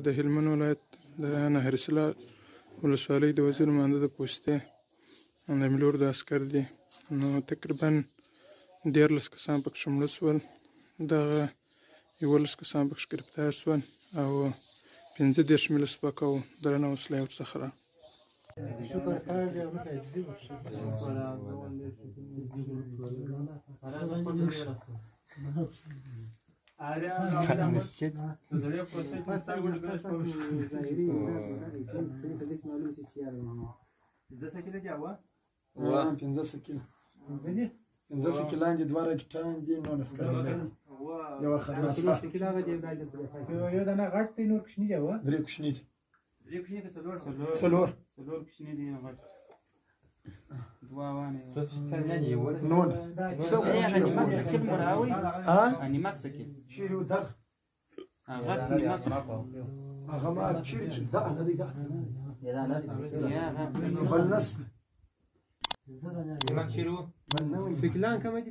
د هلمند ولایت د نهر اصلاح ولسوالۍ د وزیر مانده د پوستې د ملي اردو عسکر دي. نو تقریبا 13 کسان پکښې مړه شول، دغه 11 کسان پکښې ګرفتار شول او 35 میله سپکه او درنه وسله یې ورڅخه راغله. مسجد پنځه سکیل، پنځه سکیلان دي، دوه راکټان دي، 19 کلن یوه خرناسته. یو دانه غټ دی، نور کوچني دی. درې کوچني دي. درې کوچني که څلور؟ څلور. څلور کوچني دي، غټ دوه وانه. 19. نیمک سکیل مو راوی. نیمک سکیل چیرې و دغه؟ غټ نیمک. هغه ما چیرې چې دا نه دی، دا بل نسل. نیمک چیرې و؟ بل نه. سکیلان کوم دي؟